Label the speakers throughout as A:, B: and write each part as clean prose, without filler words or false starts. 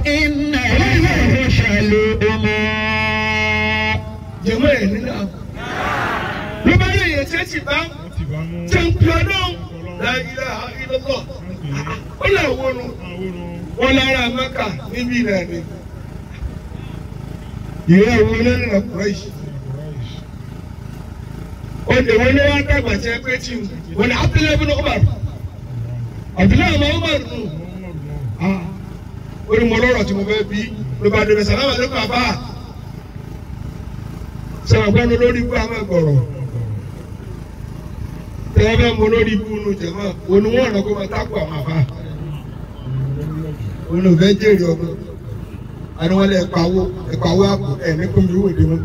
A: فإنه شلؤم.
B: Jẹ̀mọ́ ẹ̀ nínú àwọn. Ló bá yẹ èyàn tí ẹ ti bá tẹ̀ ń pè ọlọ́run la ilaha illallah. Ó lè wọnú wọn lára Mẹ́kà níbí náà ni. Ìyá ìwọ náà nínú Kùráìṣì. Ó lè wọ́n ní wọ́n dàgbà tí ẹ pé tí wọ́n ní Abdullahi ibn Umar. Abdullahi ọmọ Umar nù. Ó ní mo lọ́rọ̀ tí mo fẹ́ bí ló bá débẹ̀ sàlámà ló kà bá. Sọ̀rọ̀ gbọ́dọ̀ lórí ibú àwọn ẹ̀gbọ̀rọ̀. Tẹ́lẹ̀ bẹ́ẹ̀ mo lórí ibú nu jẹ̀mọ́, òun wọ́n ọ̀nà kó máa tákù àwọn àfa. Òun ò fẹ́ jèrè ọmọ. Àní wọ́n lé ẹ̀pàwó ẹ̀pàwó àpò ẹ̀ ní kúmi owó ìdí mọ́.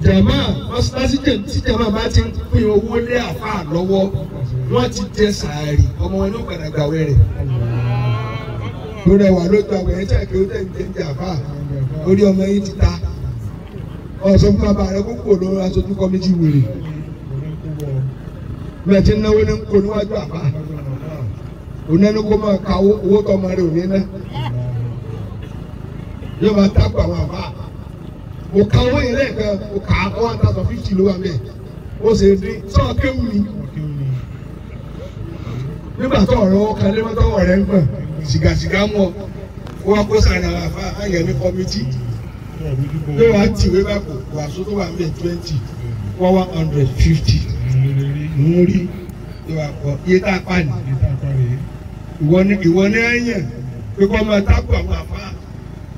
B: Jẹ̀mọ́ mọ́sálásí tí jẹ̀mọ́ bá ti ń pín owó lé àfa lọ́wọ́, wọ́n ti jẹ sàárì ọmọ wọn ní ògbàdàgbà rẹ̀. Lórí ẹwà lójú àwẹ̀ ẹ̀ tẹ̀ kí ó tẹ̀ ń jẹ́ ń jẹ àfa. Orí ọmọ yín ti ta. Ọ̀sán fún bàbá rẹ kókò lórí aṣojú kọ́mítì wèrè. Bẹ́ẹ̀ tí ń náwó ní kó níwájú àbá. Òun ẹni kó máa ka owó tó ọmọ rẹ ò ní ná. Yóò máa tákù àwọn àbá. Mo ka owó yẹn lẹ́ẹ̀kan, mo kà á 1,050 ló wà mẹ́. Ó sì dín sọ́ọ̀ kéwù ni. Nígbà tó ọ̀rọ̀ wọn kan lé mọ́tò ọ̀rẹ́ ń gbọ̀n, sìgàsìgà mọ́ ọ. Ó wá kó sàrẹ̀ àwọn àbá àyẹ̀ ní kọ́mítì. Yóò wá tìwé bá kò wàásù tó wà ń bẹ̀ 20 150 ń rí yóò wá kọ iye tá a pa ní. Ìwọ ní ẹ̀yàn pé kọ́ máa tákù àwọn àfa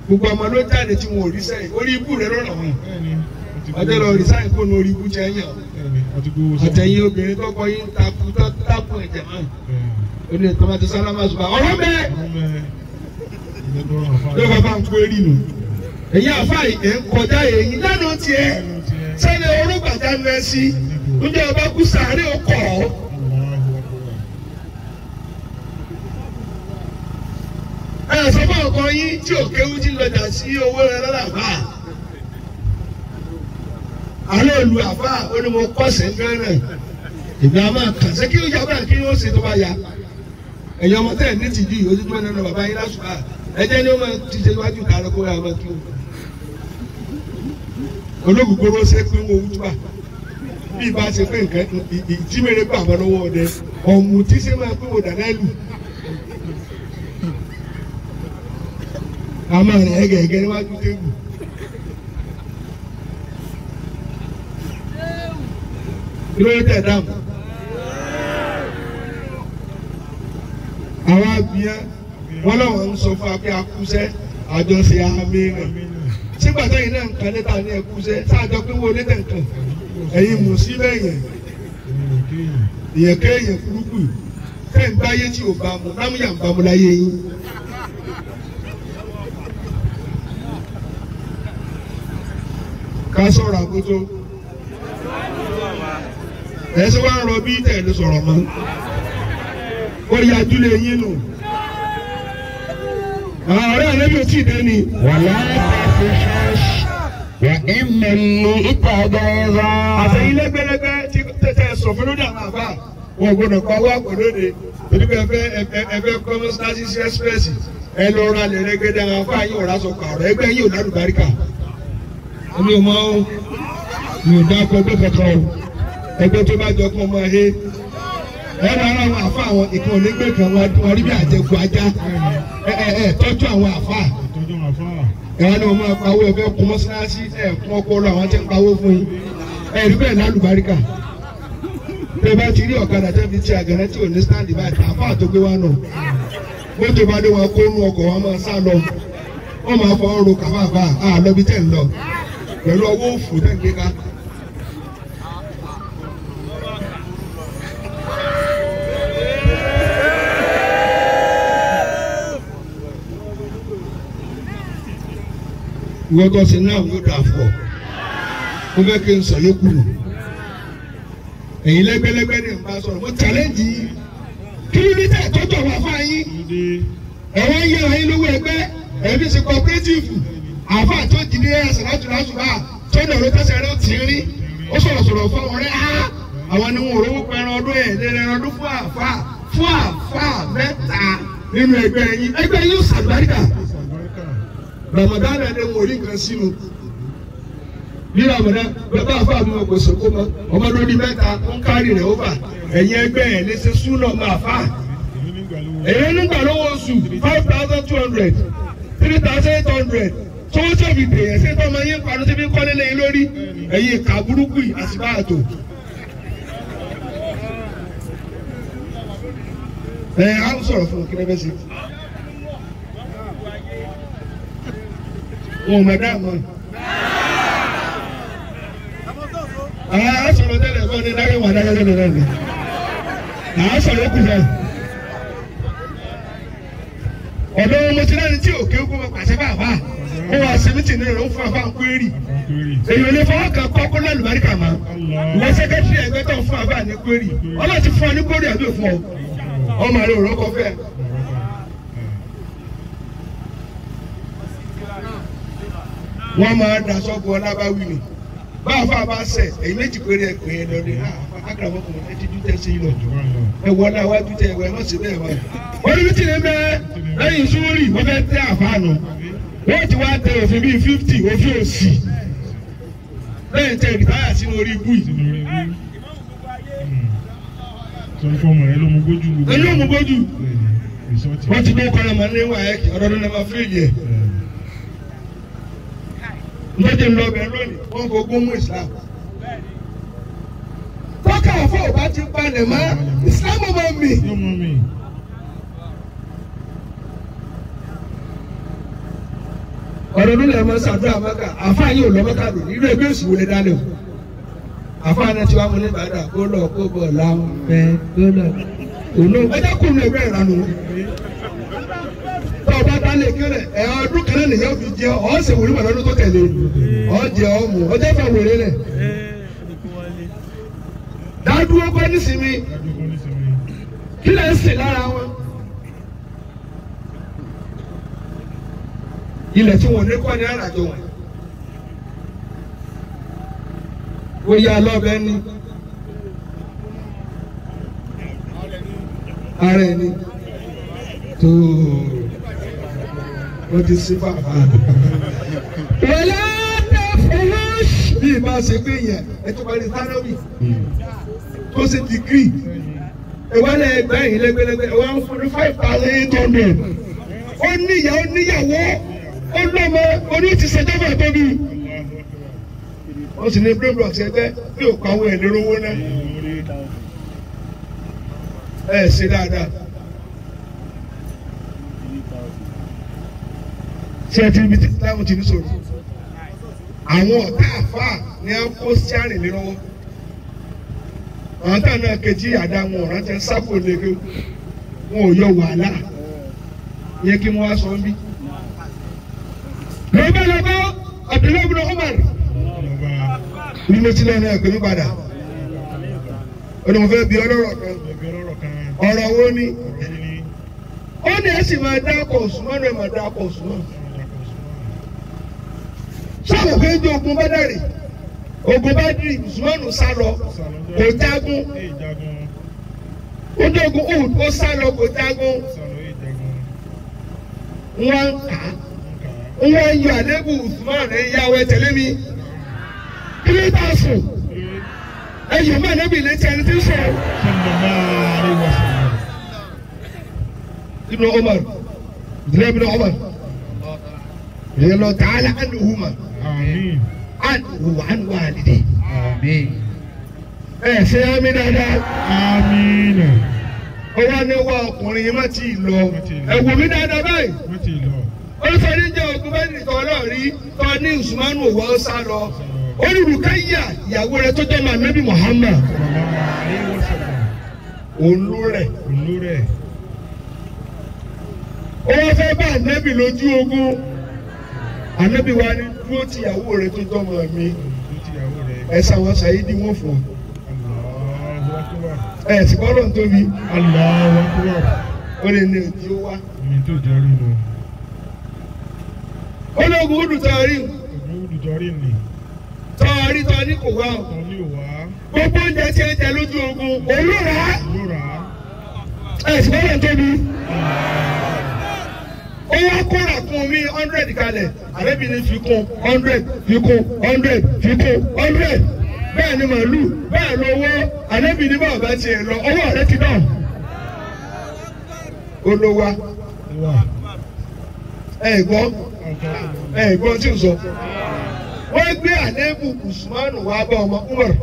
B: gbogbo ọmọ ló jáde tí wọn ò rí sẹ́yìn orí ibú rẹ lọ́nà wọn. Ọjọ́ lọ rí sáyìn kó nu orí ibú jẹ́ ẹ̀yàn. Àtẹ̀yìn obìnrin tó kọ yín takú tákù ẹ̀jẹ̀ mọ́. Ó ní tọ́mátì sálámà ṣùgbọ́n ọ̀rọ̀ mẹ́. Yóò bá bá ń kú eré nù. Èyí àfa ẹ̀ ń kọjá èyí lánàá tiẹ̀ sẹ́ni orúgbàjá nu ẹ sí ǹjẹ́ ọba kú sàárè ọkọ̀ ọ́. Ẹ sọ fún ọkọ yín tí òkèwú ti lọjà sí owó rẹ lọ́dà bá. Àlọ́ òlu àfa onímọ̀ kọ́sẹ̀ gánà ìgbà máa kàn sí kí ó yà báyìí kí ó ṣe tó bá ya. Ẹ̀yin ọmọ tẹ̀ ní tìjú yìí ojúmọ́ nínú bàbá yín lásùbà ẹjẹ́ ni ó máa ti ṣe iwájú ìta lọ kó yà máa kí o. Olóògùn ṣe pé owó wútúbà bí ibà ṣe pé nǹkan ìjímèrè gbà wọn lọ́wọ́ ọdẹ ọ̀mù tí ṣe máa pé wò dáná lù. A máa rìn ẹgẹ̀ẹ́gẹ́ níwájú tébù. Kí ló dé dáàmú? Àwọn abìyẹn wọn làwọn ń sọ fún wa pé akúṣẹ́ àjọṣe àmì rẹ̀. Sígbà táyìn náà ń kan létà ní ẹkúṣẹ́ sáàjọ pé wọ́n létà nǹkan ẹ̀yin mú sí bẹ́yẹn ìyẹn kéèyàn kúrúkù tẹ́ ń gbáyé tí ò bá mu lámúyà ń bá mu láyé yín. Ká sọ̀rọ̀ àkótó ẹ̀ ṣe wá ń rọ bí tẹ̀ ló sọ̀rọ̀ mọ́ ó yá ajúlé yín nù. Àwọn ọ̀rẹ́ àlejò ò tí ì dé ni.
A: ولا تفحش وإن ملئت غيظا.
B: Àtẹ̀yìn lẹ́gbẹ́lẹ́gbẹ́ tí tẹ̀tẹ̀ sọ fún lórí àwọn àbá wọn gbọ́dọ̀ pa owó àpò lóde torí pé ẹfẹ́ kọ́ mọ́sálásí sí ẹ́sprẹ́sì ẹ lọ ra lẹ̀ rẹ́gẹ́dẹ́ àwọn afá yìí ọ̀rá sọ pààrọ̀ ẹgbẹ́ yìí ò lálùbáríkà. Èmi ò mọ o, mi ò dáko ẹgbẹ́ kankan o, ẹgbẹ́ tó bá jọ kó máa he. Ẹ lọ ra àwọn àfa àwọn ìkan onígbé kan wọn rí bí àjẹkù ajá ẹ ẹ ẹ tọ́jú àwọn àfa. Ẹ wá ní wọn máa pawó ẹfẹ́ kún mọ́sálásí ẹ kún ọpọlọ àwọn tí ń pawó fún yín. Ẹ rí bẹ́ẹ̀ lálùbáríkà. Tẹ bá ti rí ọ̀kadà tẹ́ fi ti àgànná tí ò ní sáǹdì báyìí àfa àtògbé wa nù. Mọ́tò bá dé wọn kó nú ọkọ̀ wọn máa sá lọ. Wọ́n máa fọ ọrùn kàfàfà àlọ́ bí tẹ̀ ń lọ. Pẹ̀lú ọwọ́ òfò tẹ̀ ń gbé ká. Ìwọ tó ṣe náà yóò dà fún ọ. Mo fẹ́ kí n sọ yókù nù. Ẹ̀yin lẹ́gbẹ́lẹ́gbẹ́ ni n bá sọ̀rọ̀. Mo challenge yín. Kí ló dé tẹ̀ tọ́jú àwọn afá yín? Ẹ̀wọ̀n ń yẹra yín lówó ẹgbẹ́. Ẹ̀mí ṣe cooperative. Àfa tó jí ní ẹsẹ̀ láti lásùbà tó ní ọ̀rọ̀ tẹ́sẹ̀ rẹ̀ ó ti rí. Ó sọ̀rọ̀ sọ̀rọ̀ fún ọ̀rẹ́ á. Àwọn ni wọn ò rówó pẹran ọdún ẹ̀ lé ẹran ọdún fún àfa fún àfa mẹ́ta. nínú ẹgbẹ́ yín ẹgbẹ́ yín sàgbáríkà Ramadan ẹni wò rí nǹkan sínú ní Ramadan bàbá àfa mi kò sóko mọ ọmọ lórí mẹ́ta ń kárì rẹ̀ ó fà ẹ̀yin ẹgbẹ́ ẹ̀ lè ṣe súnà máa fà èyí nígbà lówó oṣù 5,200 3,800 tó ń sọ̀bì dèyẹ ṣé tó ọmọ yín panu síbi kọ́ nílé yín lórí ẹ̀yin ìka burúkú yìí àsìbá àtò. Ẹ á ń sọ̀rọ̀ fún kí ló fẹ́ ṣe. Wọn ò mọ̀ dáa mọ́. À á sọ̀rọ̀ tẹ́lẹ̀ fún ọ ní dákẹ́ wà dákẹ́ tẹ́lẹ̀ náà ni. À á sọ̀rọ̀ kù fẹ́. Ọ̀dọ́ ọmọ tí láti tí òkè ogun máa pàṣẹ báà ó wá sí mítì ní ìrọ̀ fún àfáà kwérì. Èyí ò lè fọwọ́ kan kọ́ kó lálùbáríkà mọ́. Ìwọ sẹ́kẹ́tìrì ẹgbẹ́ tó ń fún àfáà ní kwérì. Ọlọ́run ti fún ọ ní kwérì àbí òfún ọ. Ọmọ rẹ ò rọ́kọ fẹ́. Wọ́n máa da sọ́gun ọlábáwí ni. Báà fà bá sẹ̀, èyí méjì péré ẹ pè é lọ́dẹ. Akàràmọ́kùnrin ẹ ti dú tẹ́ sí lọ. Ẹ wọ náà wájú tẹ ẹ̀wọ̀ ẹ má ṣe bẹ́ẹ̀ wá. Wọ́n ní mítìrì ń bẹ lẹ́yìn sórí wọ́n fẹ́ tẹ́ àfáànù. Wọ́n ti wá tẹ òfin bíi 50 òfin òsì. Lẹ́yìn tẹ rìtáyà sínú orí ibú yìí. Ẹni ló mú gbójú. Wọ́n ti dún kọ́ra màá ní wàhálà ọ̀dọ́dún náà máa fíìlì ẹ̀. Lọ́jọ́ ń lọ bẹ̀ lónìí, wọ́n fogún mú Islam. Tọ́ka àfọ̀ ọba ti palẹ̀ mọ́, Islam ọmọ mi. Ọ̀dọ́dún lè máa ṣàdúrà mọ́kà, àfáà yóò lọ mọ́kà lónìí, irú ẹgbẹ́ òsì wo lè dálẹ̀ o. Àfáà náà ti wá mú ní Ìbàdàn, kó lọ kó bọ̀ láwọn fẹ́ kó lọ. Òun ẹjẹ́ kò ní ẹgbẹ́ ìranu. Tọ́ ọba dálé kéré ẹ̀ ọdún kan náà nìyẹn fi jẹ ọ́ sì wòlímọ̀ lọ́dún tó tẹ̀lé ọ́ jẹ ọ́ mú ọjọ́ fẹ́ wèrè lẹ̀. Dádúró kọ́ nísìmí kí lẹ́ ń sìn lára wọn. Ilẹ̀ tí wọn ò ní kọ́ ní àràjọ wọn. Ó yá lọ́bẹ̀ ní. Ara ẹni tó wọ́n ti sí fàfà. Wọlé tẹ fúlọ́ọ̀ṣì. Bí ìbá ṣe pé yẹn ẹ tó parí sálọ́bì tó ṣe dìgírì ìwálẹ̀ ẹgbẹ́ yìí lẹ́gbẹ́lẹ́gbẹ́ ẹ wá ń fún ní 5,800. Ó níyà ó níyàwó ó lọ́mọ oní ti ṣèjọba tóbi. Wọ́n sì ní brain blocks ẹgbẹ́ bí òkú àwọn ẹ̀ lérò owó náà. Ẹ ṣe dáadáa. Ṣé ẹ ti rí ibi tí Islam ti ní sọ̀rọ̀? Àwọn ọ̀tá àfáà ni a kó sí àrìnlé lọ́wọ́. Àwọn táwọn náà kejì àdá wọn ọ̀ràn tẹ sápò leke wọn ò yọ wàhálà. Yẹ kí wọ́n wá sọ ń bí. Lọ́bẹ̀lọ́bẹ̀ Abdullahi ibn Umar. Nínú tí lẹ́nu ẹ̀ pé mi padà. Ó ní mo fẹ́ bi ọlọ́rọ̀ kan. Ọ̀rọ̀ wo ni? Ó ní ẹ sì máa dákọ̀ Usman ẹ̀ máa dákọ̀ Usman. Sọ́wọ́n pé ní ogun bá dàrí, ogun bá dì Usman sá lọ, kò jagun. Ó ní ogun Uhud ó sá lọ kò jagun. Wọ́n ń kà á, wọ́n ń yọ àlébù Usman ẹ̀ yáwó ẹ tẹ̀lé mi. Kí ló dá sùn? Ẹ yọ̀ mọ́ ànábì létí ẹni tí ń sọ̀rọ̀. Ibn Umar, Ibn Umar, radiyallahu ta'ala anhuma, anhu wa an walidi. Ẹ ṣe àmín dáadáa.
A: Àmín.
B: Ó wá ní wá ọkùnrin yìí má ti lọ. Ẹ wò mí dáadáa báyìí. Ó sọ ní jẹ́ ogun bá nìkan ọlọ́ọ̀rí tó ní Usmanu wà ó sá lọ. Ó ní Rukayya ìyàwó rẹ̀ tó jẹ́ Mànábì Muhammad. Òun ló rẹ̀. Ó wá fẹ́ bá ànábì lójú ogun. Ànábì wa ní dúró tìyàwó rẹ̀ tó jọmọ mi. Ẹ sáwọn ṣàyídì wọn fún ọ. Ẹ sì kọ́ lóun tóbi. Ó lè ní òjì ó wá. Ó lóògùn ó dùn tọ́rí. Tọ́rí tọ́ ní kò wá o. Gbogbo oúnjẹ tí ẹ jẹ lójú ogun, òun ló rà á. Ẹ sì kọ́ lóun tóbi. kóra kún mi 100 kalẹ̀ àrẹ́bí ni fi kún 100 fi kún 100 fi kún 100 bẹ́ẹ̀ ni màálù bẹ́ẹ̀ lọ́wọ́ àrẹ́bí ni bàbá tiẹ̀ lọ ọwọ́ rẹ ti dàn. Olówó ẹ gbọ́ ẹ gbọ́ tí n sọ. Wọ́n gbé àlébù Usmanu wá bá ọmọ Umar.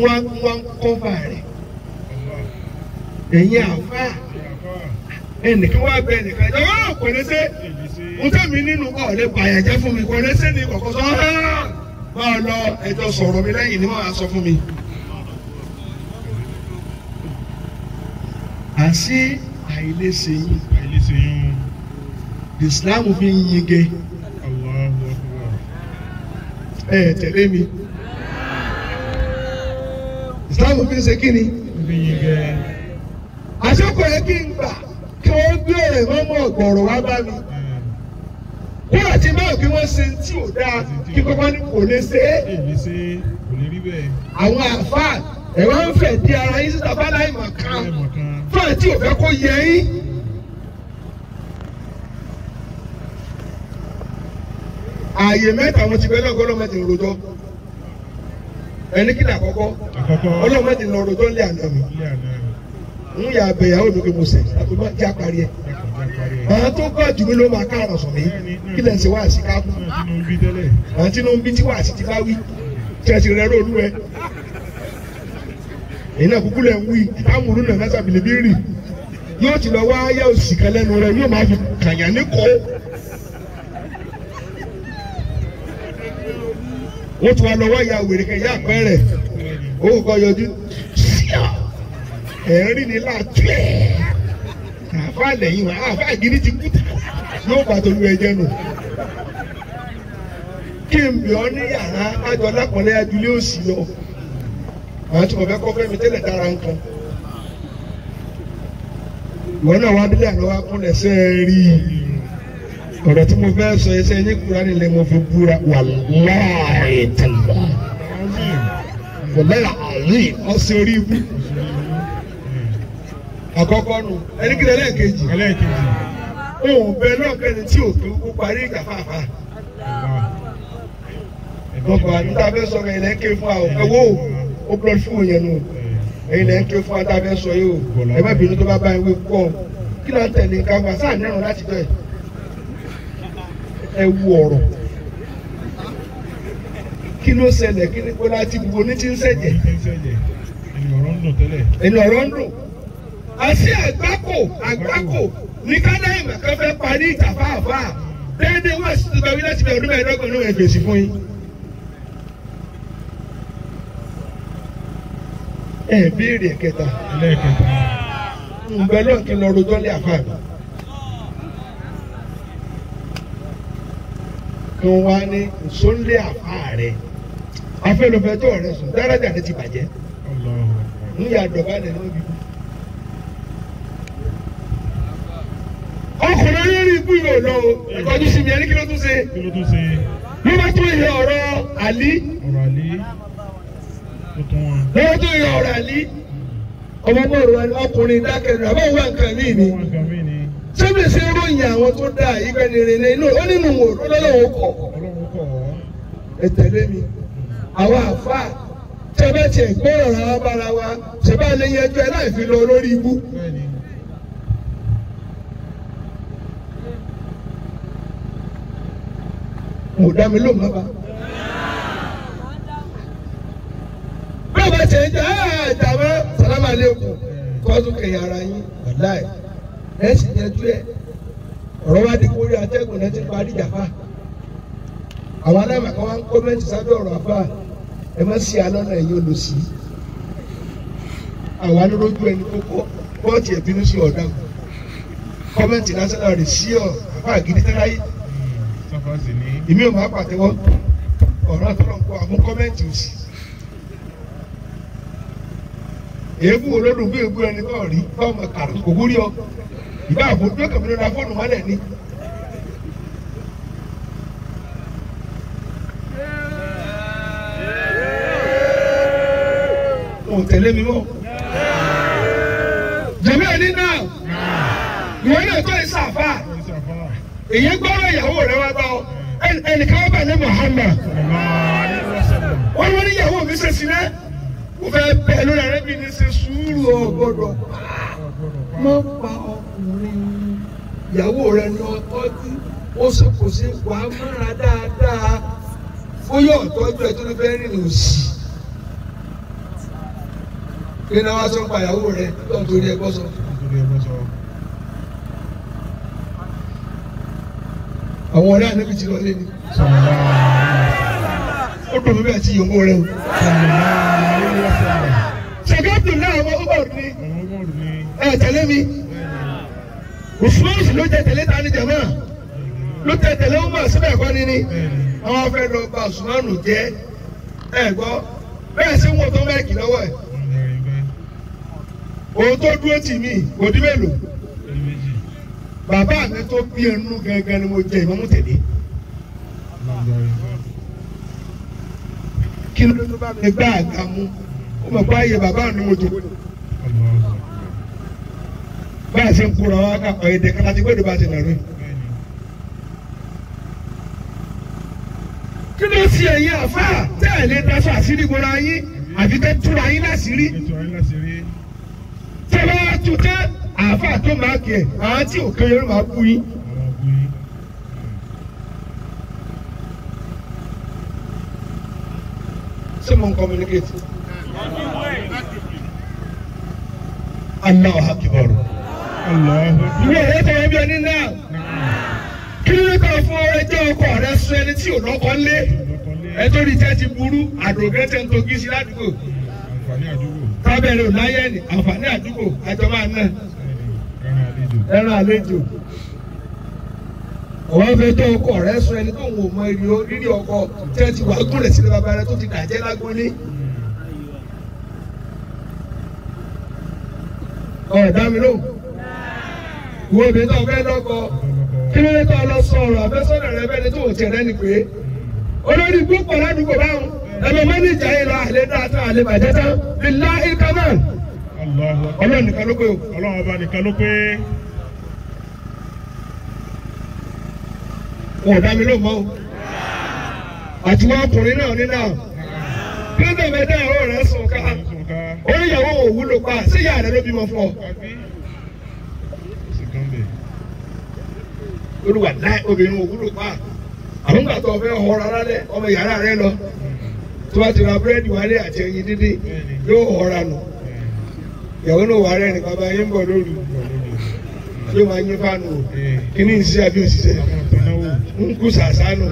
B: Wọ́n kọ́fà rẹ̀. Ẹ̀yin àfa ẹnìkan wá bẹ ẹnìkan jẹ́ wọ́n kò lè ṣe. Mo tẹ́ mi nínú ọ̀lẹ́ bàyàjẹ́ fún mi kò lè ṣe ní kọ̀kọ́ sọ. Báwo lọ ẹjọ́ sọ̀rọ̀ mi lẹ́yìn ni wọ́n á sọ fún mi. Àṣé àìlèṣe yín.
C: Àìlèṣe yín.
B: Islam fi ń yege.
C: Allahu Akbar.
B: Ẹ tẹ̀lé mi. Islam fi ń ṣe kí ni?
C: Fi ń yege.
B: Àṣekọ̀ yẹ kí n gbà kí wọ́n gbé ọ̀rẹ́ mọ́mọ́ ọ̀gbọ̀rọ̀ wá bá mi. Kúrò àti báwo kí wọ́n ṣe tí ò dáa kí kọ́kọ́ ní kò lè ṣe é.
C: Èlé ṣe kò lè rí bẹ́ẹ̀.
B: Àwọn àfáà ẹ̀ wá ń fẹ̀ di ara yín síta bá láì mọ̀ kan. Fún àti òfẹ́ kó yẹ yín. Ààyè mẹ́ta wọn ti bẹ lọ́gọ́ ọlọ́mọdé rojọ́. Ẹni kí ni àkọ́kọ́? Ọlọ́mọdé lọ rojọ́ lé àná mi. Ń yà abẹ́yàwó mi pé mo sẹ̀ àti má jẹ́ àparí ẹ̀. Àwọn tó gbọ́ jù mí ló máa káàrọ̀ sùn mí. Kí lẹ̀ ń ṣe wáàsí káàkú? Àwọn tí ló ń bí tí wáàsí ti bá wí. Tí ẹ ti rẹ róòlù ẹ. Èyí náà kúkú lẹ̀ ń wí. Táwọn olú náà lásà bìlẹ̀ bí rì. Yóò ti lọ wá ayé òsì kan lẹ́nu rẹ yóò máa fi kàyàn ní kó. Wọ́n ti wá lọ wá ya wèrè kan yá àpẹẹrẹ. Owó kan yọjú. Ẹ̀rín ni láàtúẹ̀. Àfa lẹ́yìn wa àfa gidi ti kú yóò bá tolú ẹjẹ nù. Kí n bì ọ́ ní yàrá ájọ lápọ̀lẹ́ ajúlé òsì lọ. Àwọn tí mo fẹ́ kọ́ fẹ́mi tẹ́lẹ̀ dára nǹkan. Ìwọ náà wá délé àná wá kúnlẹ̀ sẹ́ rí i. Ọ̀rọ̀ tí mo fẹ́ sọ ẹsẹ̀ ní Kúránì lè mo fi búra wàláhì tàlá. Wàláhì àlè ọ̀sẹ̀ orí ibú. Àkọ́kọ́ nù ẹni kí lẹ́lẹ́kejì. Òun bẹ náà kẹ́ni tí òkè kó parí ìjà fàáfàá. Lọ́kọ̀ àti tá a fẹ́ sọ ẹ̀yin lẹ́ ń ké fún wa o. Ẹ wo ó blood fún òyìn nù. Ẹ̀yin lẹ́ ń ké fún wa tá a fẹ́ sọ yìí o. Ẹ má bínú tó bá bá ewé pọ̀. Kí ló ń tẹ̀lé nǹkan fún wa? Sáà nírun láti jọ ẹ̀. Ẹ wo ọ̀rọ̀. Kí ló ṣẹlẹ̀? Kí ni kó láti gbogbo ní ti ń ṣẹ̀jẹ̀? Ẹni ọ̀rọ̀ ń dùn. Àṣé àgbákò àgbákò ní kánáìmọ̀ kan fẹ́ parí ìjà fáàfáà déédéé wá sí tuntun wí láti bẹ̀rẹ̀ ọdún mẹ́ẹ̀ẹ́dọ́gbọ̀n ló ń fèsì fún yín. Ẹ béèrè ẹ̀kẹta. Ǹbẹ náà kí n lọ rojọ́ lé àfáà mi. Kí wọ́n wá ní nsọ́nlé àfáà rẹ̀ afẹ́lọ́fẹ́jọ́ rẹ̀ sùn dáradà rẹ̀ ti bàjẹ́. Ń yà dọ̀bálẹ̀ lóbi. Ọkùnrin lórí ikú yóò lọ o ìkọjú sí mi ẹni kí ló tún ṣe ló bá tún yẹ ọ̀rọ̀ àlí ló bá tún yẹ ọ̀rọ̀ àlí ọmọ bọ̀rọ̀ ọkùnrin dákẹ́rù àbá òun wà nǹkan míì ni sẹ́mi ṣe ń ròyìn àwọn tó dáa ìgbẹ́ni rìn ní inú ó nínú wò lọ́lọ́wọ́ kọ̀ ẹ tẹ̀lé mi àwọn àfa tẹ́ bá tiẹ̀ gbọ́rọ̀ ra wa bára wa ṣe bá lè yẹjú ẹ láì fi lọ lórí ibú. Mo dá mi lóhùn bàbá. Bí o bá ṣe ń jẹ́ àjàmọ́ sàlámà lẹ́kùn kọ́tù kẹ̀yà ara yín wàláì. Ẹ sì yẹjú ẹ. Ọ̀rọ̀ wa di kórè atẹ́gùn náà ti parí ìjàpá. Àwọn aláìmọ̀kan wa ń kọ́mẹ́ntì sábẹ́ ọ̀rọ̀ àfà. Ẹ má sí alọ́nà ẹ̀yìn olùsí. Àwa lórójú ẹni tó kọ́ bọ́ọ̀tì ẹ̀bínú sí ọ̀dà. Kọ́mẹ́ntì lásán náà rè sí ọ̀ àfà gidi tẹ́láyé. Èmi ò máa pàtẹ́wọ́ ọ̀rọ̀ àtọ́rọ̀ ń kọ́ àmú kọ́mẹ́ǹtì òsì. Èébú olódùn bí èébú ẹni tó rí fáwọn kàrò kò wúrí ọ. Ìbá àbójú ọkàn mi ló ra fóònù mọ́lẹ̀ ni. Ò tẹ̀lé mi mọ́. Jẹ̀mí ẹni náà Ìwọ náà tó ìsàfà. Èyí gbọ́dọ̀ ìyàwó rẹ wá bá ọ. Ẹnìkan wá bà ní Muhammad. Wọ́n wọ́n ní ìyàwó mi ṣe sílẹ̀. Mo fẹ́ bẹ̀ lórí arábìnrin ṣe sùúrù ọ̀gbọ́dọ̀. Má pa ọkùnrin ìyàwó rẹ ni ọ tọ́jú. Ó sì kò sí wàá mọ́ra dáadáa. Fóyọ̀ ọ̀tọ́jú ẹ̀ tó ló fẹ́ rìnrìn òsì. Kí ni wọ́n sọ ń pa ìyàwó rẹ tó ń torí ẹ bọ́ sọ? Àwọn ọ̀rẹ́ ànábì ti lọ lé ni. Ó dùn mí bẹ́ẹ̀ tí yòówó rẹ o. Ṣèkẹ́tù náà ọmọ Umaru ni. Ẹ tẹ̀lé mi. Usman ló jẹ tẹ̀lé ta ni jẹ̀mọ́. Ló tẹ tẹ̀lé Umar síbẹ̀ kọ́ ni ni. Àwọn fẹ́ lọ bá Usmanu jẹ́. Ẹ gbọ́ bẹ́ẹ̀ sí wọn tó mẹ́ẹ̀kì lọ́wọ́ ẹ̀. Òun tó dúró tì mí kò dín mélòó. Bàbá mi tó bí ẹnu gangan ni mo jẹ ìmọ̀mú tẹ̀lé. Kí ló tó bá mi gbá àga mú? Ó mọ̀ pé ayé bàbá mi mo jòkó ni. Bá a ṣe ń kóra wá ká ọ̀yẹ̀dẹ̀ kan láti gbọ́dọ̀ bá a ṣe nàró. Kí ló ṣe ẹ̀yin àfáà tẹ́ ẹ̀ lè daṣọ àṣírí gbọ́ra yín àfi tẹ́ túra yín láṣìírí? Tẹ́ bá tú tẹ́ àáfàá tó máa kẹ̀ àwọn tí òkè yẹn máa bú yín. Ṣé mo ń communicate? Allahu Akbar. Ìwé ọ̀rẹ́ tó wọ́n bí ẹni náà. Kí ló dé kọ́ fún ọrẹ jẹ́ ọkọ rẹ sọ ẹni tí ò lọ́kọ lé? Ẹ tó rí tẹ́ ti burú, àdògẹ́ tẹ́ ń togí sí ládùúgbò. Tábẹ̀rẹ̀ ò láyé ní àǹfààní àdúgbò àjọ máa ná. Ẹran àlejò. Ọ̀wọ́n fẹ́ tó ọkọ rẹ sọ ẹni tó ń wò mọ rírí ọkọ tẹ́ ti wà gúnlẹ̀ sílẹ̀ bàbá rẹ tó ti dàjẹ́ lágbólé. Ọ̀dà mi lóhùn. Ìwọ obìnrin tó fẹ́ lọ́kọ. Kí ló dé tó lọ sọ ọ̀rọ̀ àfẹ́sọ́nà rẹ bẹ́ni tó tiẹ̀ rẹ́ ni pé olórí gbúpọ̀ ládùúgbò báwọn ẹ̀rọ mọ́nìjà yìí lọ àlẹ́ dáa tán àlẹ́ bàjẹ́ tán billahi kamal. Ọlọ́run nìkan ló pé o.
C: Ọlọ́run ọba nìkan ló pé.
B: Wọn ò dá mi lóhùn mọ́ o. Àti wọn ọkùnrin náà ní náà. Kí ló dé mẹ́ta ìyàwó rẹ̀ sùn ká? Oníyàwó ò wúlò pa sí ìyá rẹ̀ ló bímọ fún ọ. Olùwà láì obìnrin ò wúlò pa. Àwọn ìgbà tó fẹ́ họra lálẹ́ ọmọ yàrá rẹ lọ. Tó bá ti ra búrẹ́dì wálé àti ẹyin dídín yóò họra nù. Ìyàwó náà wà rẹ̀ ní bàbá yín ń bọ̀ lóru. Yóò máa yín fáànù o. Kí ní ìṣiṣẹ́ àbí òṣìṣẹ́? Ń kú sàṣà nù.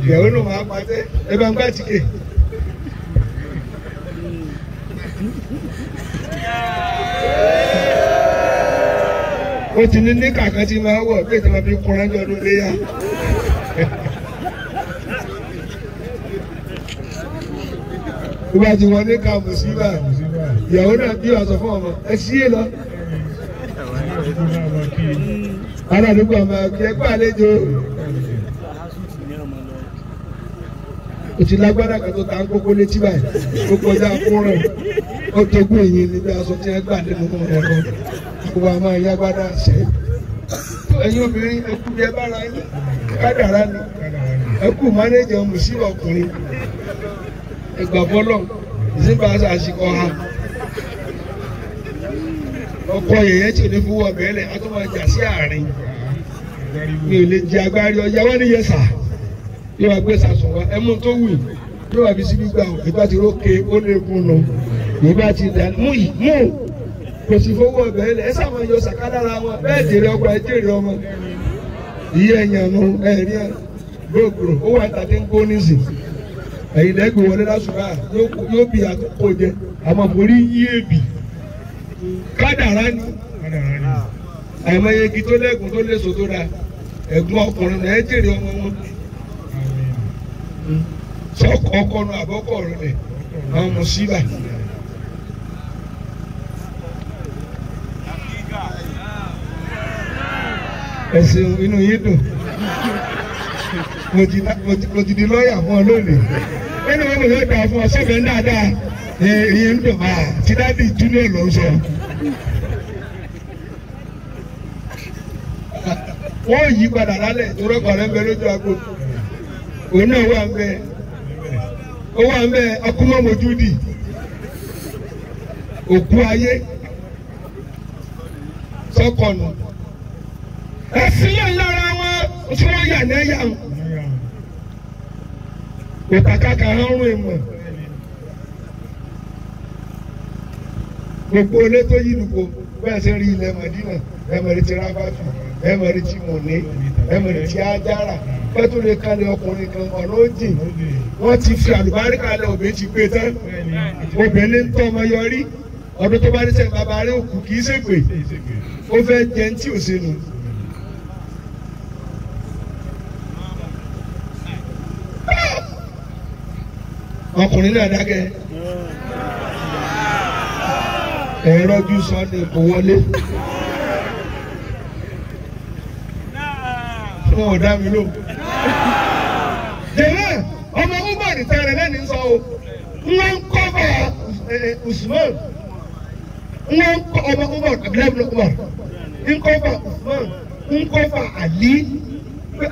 B: Ìyàwó náà máa pàtẹ́ ẹ bá ń gbá tìkè. Ó ti ní ní kàkà tí máa wọ̀ bí ìtàn fi kúnra ní ọdún léyà. Bí bá ti wọlé ká mùsíbà, ìyàwó náà bí wàá sọ fún ọmọ ẹ sí è lọ. Aládùúgbò ọmọ ẹgbẹ́ àlejò. Ó ti lágbádá kan tó ta ń kókó létí báyìí, ó kọjá kúrò, ó tógún èyí níbi aṣọ tí ẹ gbà nínú ẹ̀rọ. Gbogbo àwọn máa yá gbádá ṣe. Ẹ̀yin obìnrin ẹkú bí ẹ bára yín, kádàrá ni. Ẹkú mánéjì mùsíbà ọkùnrin. Ẹgbà bọ́lọ̀, ìsìnbà àṣìkò ha. Ọkọ yẹ̀yẹ́ tí ò ní fún ọbẹ̀ ẹlẹ̀, a tó máa jà sí àárín. Mi ò lè jẹ agbárí ọjà wọ́n ní yẹsà. Yóò wá gbé sàsùn wa, ẹmú tó wù yìí. Yóò wá fi síbí gbà ó, ìbá ti rókè ó lè gùn nù. Ìbá ti dà mú yìí mú. Kò sì fowó ọbẹ̀ ẹlẹ̀, ẹ sábà yọ sàká lára wọn, bẹ́ẹ̀ jèrè ọkọ ẹ jèrè ọmọ. Ìyá ẹ̀yàn nu ẹ̀rí ẹ̀ gbòògbò, ó wà tàbí ń kó nísìn. Ẹ̀yin lẹ́gbẹ̀ẹ́ wọlé lásùbà yóò bí àkókò jẹ, àmọ́ forí yí èbì. Kádàrá ni. Àìmọye igi tó lẹ́gùn tó léso tó dáa, ẹ̀gbọ́n ọkùnrin náà ẹ jèrè ọmọ wọn. Sọ́kọ̀ ọkọ nu àbọ́kọ̀ rẹ̀ àwọn mùsíbà. Ẹ̀sìn inú yín dùn. Mo ti di lọ́ọ̀yà fún ọ lónìí. Nínú wọn kò fẹ́ gbà fún ọ sọ́fẹ̀ẹ́ dáadáa. Ìyẹn ń dùn máa tí dáàdi junior lọ sọ. Wọ́n yí padà lálẹ́ ìtòrọ́pàá rẹ̀ ń bẹ lójú agbo. Òun náà wà ń bẹ. Ó wà ń bẹ akúmọ̀mọ́júdì. Òkú ayé. Sọ́kọ̀nù. Ẹ̀sìn yóò lára wọn tí wọ́n yà ní ẹ̀yà wọn. Òkàkàkà ọrùn ìmọ̀. Gbogbo ilé tó yí lùkọ bẹ́ẹ̀ ṣe rí ilẹ̀ Mọ̀dínà, ẹ̀mọ̀rí ti Ráfàtù, ẹ̀mọ̀rí ti Mọ̀ní, ẹ̀mọ̀rí ti Ájára. Pẹ́tù lè kalẹ̀ ọkùnrin kan ọ̀nà ó jìn. Wọ́n ti fi àlùbáríkà lẹ òbí ti gbé tán. Obìnrin ń tọ́ ọmọ yọrí. Ọdún tó bá rí sẹ́yìn bàbá rẹ̀ òkú kì í ṣègbè. Ó fẹ́ jẹun tí ò sínú. Ọkùnrin náà dákẹ́. Ẹ̀rọ ju sọ́ni kò wọlé. Wọn ò dá mi lóhùn. Jẹ̀rẹ̀ ọmọ Umar tẹ̀rẹ̀ lẹ́ni sọ o. Wọ́n ń kọ́fà Usman. Wọ́n ń kọ́ ọmọ Umar Abdullahi ibn Umar. Ń kọ́fà Usman. Ń kọ́fà Ali.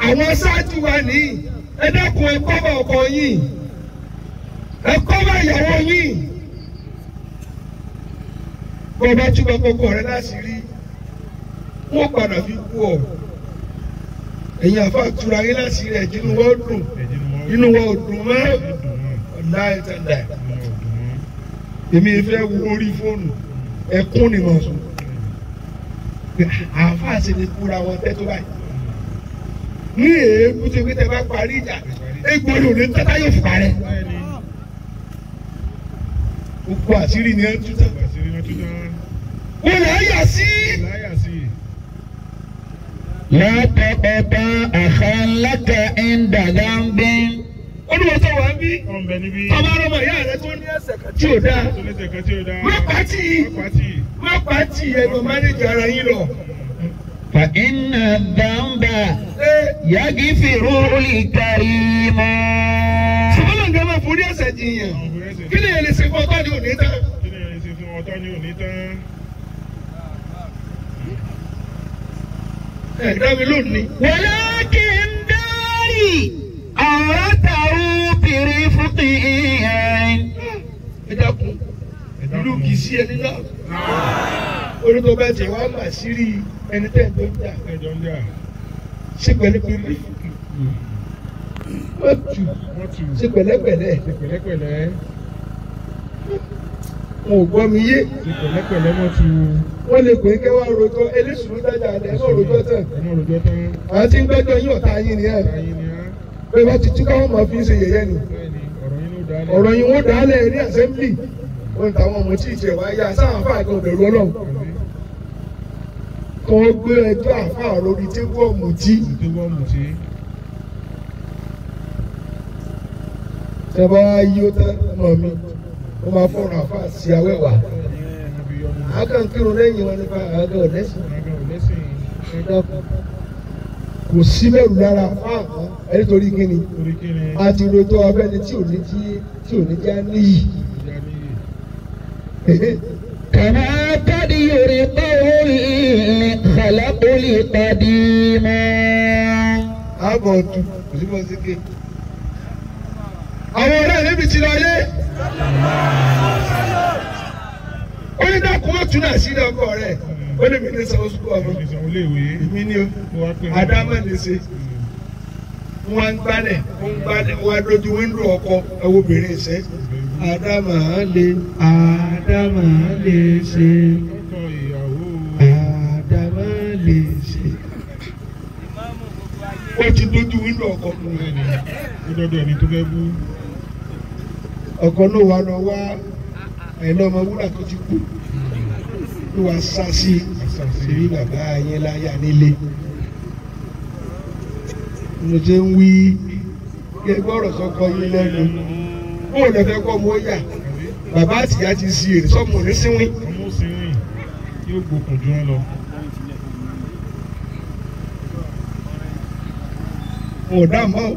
B: Àwọn aṣáájú wa nìyí. Ẹ dákun ẹ kọ́fà ọkọ yín. Ẹ kọ́fà ìyàwó yín. Bọ́ọ̀bá túbọ̀ kọ́kọ́ rẹ láṣìírí, wọ́n padà fi kú ọ. Ẹ̀yin àfa tura yín láṣìírí ẹ̀ inú wọn dùn, inú wọn ò dùn mọ́, ọ̀la ìtàndà. Èmi fẹ́ wo orí fóònù, ẹkún ni mo sùn. Àfa sì ni kúra wọn tẹ́ tó báyìí. Ní èébú tí pété bá parí ìjà, egbò ni òní tẹ́tá yóò fà rẹ̀. Gbogbo àṣírí ni ẹ tú tán. Wọ́n lọ yà sí.
A: Látọ̀kọ̀tà àkànlákà ń dàgbà ń bí.
B: Olúwo tó wà ń bí. Ọba ọmọ ìyá rẹ tó ní ẹsẹ̀ kan tí ò dáa. Má pàtì. Má pàtì ẹ̀gbọ́n mánéjì ara yín lọ.
A: Fa iná dàmbà yàgì fìrú ìkàrí mọ́.
B: Ṣùgbọ́n nǹkan máa forí ẹsẹ̀ jiyàn. Kí ni èlé ṣe fún ọtọ́ ni òní tán? Ẹ dá mi lónìí.
A: Walakin dari àwòrán bìrì fúkì ìyẹn.
B: Ẹ dákun, ìlú kìí sí ẹni náà. Orúkọ bá tiẹ̀ wá mà sí rí ẹni tẹ́ ẹ̀ tó ń jà. Ṣé pẹ̀lẹ́pẹ̀lẹ́ fúkì? Wọ́n tù ṣe pẹ̀lẹ́pẹ̀lẹ́. Wọn ò gbọ́ mi yé. Wọ́n lè pè é kẹ́ wá rojọ́ eléṣùrú dájà ẹ̀ náà rojọ́ tán. Àwọn tí ń gbẹ́jọ́ yín ọ̀tá yín ni ẹ̀. Bẹ́ẹ̀ bá ti tú káwọn máa fi ń ṣe yẹ̀yẹ́ ni. Ọ̀rọ̀ yín wọ́n dálẹ̀ ní àsẹ́ńblì. Wọ́n ń tàwọn ọmọ tí ì tiẹ̀ wá yá sáwọn àfáà gan bẹ̀rù Ọlọ́run. Kàn gbé ẹjọ́ àfáà lórí tébù ọ̀mùtí. Ṣé bá yí ó tán ọmọ mi? Wọ́n máa fọ̀rọ̀ àfáà sí awẹ́wà. Àgàn kírun lẹ́yìn wọn nípa àgàn ọ̀lẹ́sìn. Kò sí bẹ̀rù lára àfáà kan ẹni torí kíni. A ti rojọ́ abẹ́ni tí ò ní jí tí ò ní já níyì.
A: Kàmá kádì yorì kọ́wé kàlákùlì kàdí mọ́.
B: Àbọ̀ ọ̀tún kò sí bọ́ sí ké. Àwọn ọ̀rẹ́ rẹ̀ bí ti lọ yé. Ó ní dákun mọ́ tún náà sí ilé ọkọ rẹ̀. Ó lè mi ní sanwó sukú ọmọ. Èmi ni o. Àdámọ̀ lè ṣe. Wọ́n ń gbálẹ̀, wọ́n ń gbálẹ̀, wọ́n á dojú wíńdò ọkọ ẹ̀wọ̀ obìnrin ìṣẹ́. Àdámọ̀ lè, àdámọ̀ lè ṣe. Àdámọ̀ lè ṣe. Ó ti dojú wíńdò ọkọ. Ọkọ náà wà lọ wá ẹ̀lọ́ ọmọ wúrà tó ti kú ló wá sá sí ṣèbí bàbá yẹn láyà nílé. Mo ṣe ń wí kí gbọ́rọ̀ sọ́kọ yín lẹ́nu. Bó lè fẹ́ kọ́ mo yà bàbá àtìyá ti si èrè sọ́mù ní síwín.
C: Yóò gbókùn jù wọn lọ.
B: Mo dá mọ́ o.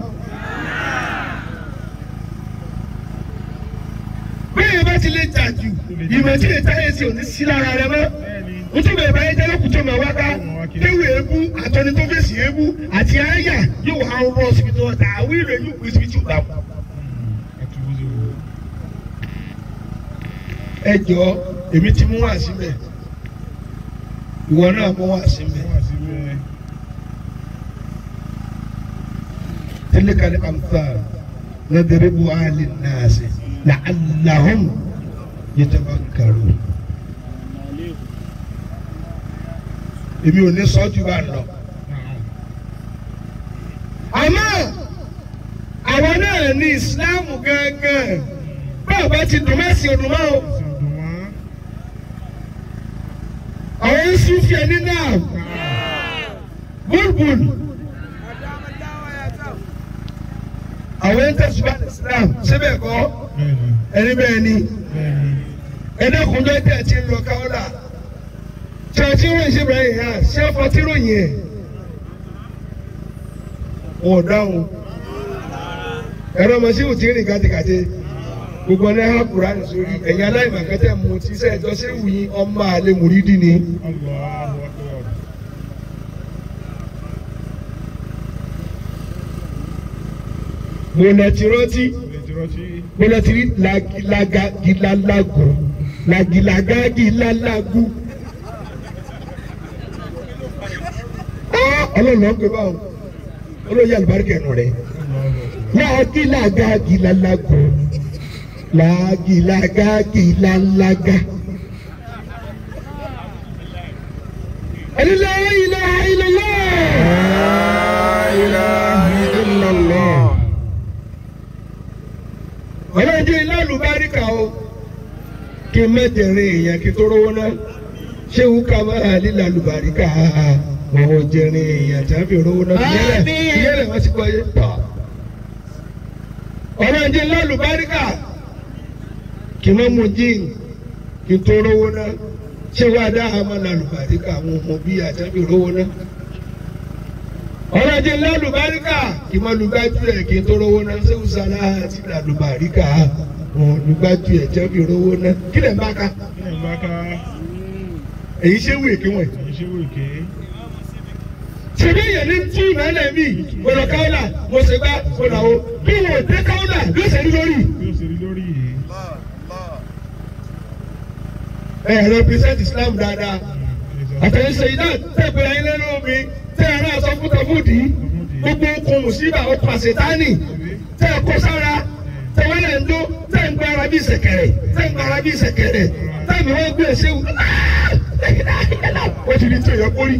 B: Bí ìbá ti lè jà jù ìmọ̀ tí lè táyé sí òní sí lára rẹ mọ́. Nítorí bẹ̀rẹ̀ báyé jẹ́ lókùn tó máa wá ká kéwì eébú àtọ́ni tó fèsì eébú àti àyà yóò wá rọ síbi tó wọ́n ta àwọn ìlú yóò gbé síbi tí ó bá wọn. Ẹ jọ èmi ti mú wá síbẹ̀ ìwọ náà mú wá síbẹ̀. تلك الأمثال نضربها للناس لعلهم يتفكرون. Èmi ò ní sọ́jú bá lọ. Àmọ́ àwọn náà ní ìsìláàmù gángan báwo bá ti dùn mẹ́sìn ọdún mọ́ o. Àwọn ń sún fi ẹni náà búlbùl. Àwọn ń tẹ̀síwá Islam síbẹ̀ kọ́ ẹni bẹ́ẹ̀ ni ẹ̀dẹ́kùnjọ́ tẹ̀ ti ń lọ káwọ́dà tí a ti ròyìn síbẹ̀ yìí hàn sí ọ̀fọ̀ tí ròyìn ẹ̀ wọ́n dáhùn ẹ̀rọ ọmọ síwù tí ń rìn kàtìkàtì gbogbo ọ̀nà ẹ̀hán Kùránì sórí ẹ̀yìn aláìmọ̀kẹ́tẹ̀ mú ti sẹ́ ẹ̀jọ́ séwù yín ọmọ àlè mùrídìí ni. Mo lọ ti rántí mo lọ ti rí lagilaga gilalagu lagilaga gilalagu. Ọlọ́run ló ń pè báwọn olóyè àlùbáríkà ẹnu rẹ̀ lagilaga gilalagu lagilaga gilalaga. La ilaha illallah.
A: La ilaha illallah.
B: Ọlọ́run jẹ́ ilé àlùbáríkà o kí n mẹ́jẹ̀rin èèyàn kí n tó rówó náà ṣé wúkà máa lílà àlùbáríkà wọn ò jẹrin èèyàn tí wọ́n fi rówó náà ìyẹ́lẹ̀ wọ́n ti kọ́ yé tọ̀. Ọlọ́run jẹ́ ilé àlùbáríkà kí n má mú jíìn kí n tó rówó náà ṣé wàá dá àmọ́ làlùbáríkà àwọn ọmọ bíi àti wọ́n fi rówó náà. Ọlọ́run jẹ́ ilé àlùbáríkà kí n má lùgbájú ẹ̀ kí n tó rówó náà ṣé wùsàlá àti làlùbáríkà wọn lùgbájú ẹ̀ jẹ́ fi rówó náà kí lẹ̀ ń bá ká. Èyí ṣé wù èké wọ̀nyí. Ṣèbí èèyàn ní tú ìmọ̀lẹ̀ mi mo lọ káwọ́là mo ṣe gbá mo làwọ bí wọn ò dé káwọ́là bí ó ṣe rí lórí. Ẹ represent Islam dáadáa àtẹ̀yìnṣe yìí náà tẹ̀gbẹ́ ayé lẹ́nu mi tẹ́ ẹ̀rọ aṣọ fútafúdì gbogbo okùn mùsíbà okùn àṣetánì tẹ́ ẹ kó sára tẹ́ wọ́n lẹ̀ ń dó tẹ́ ń gba ara bí ṣẹ̀kẹ̀rẹ̀ tẹ́ ń gba ara bí ṣẹ̀kẹ̀rẹ̀ tẹ́ mi wọ́n gbé ṣéwù ó ti di tí òyà kórì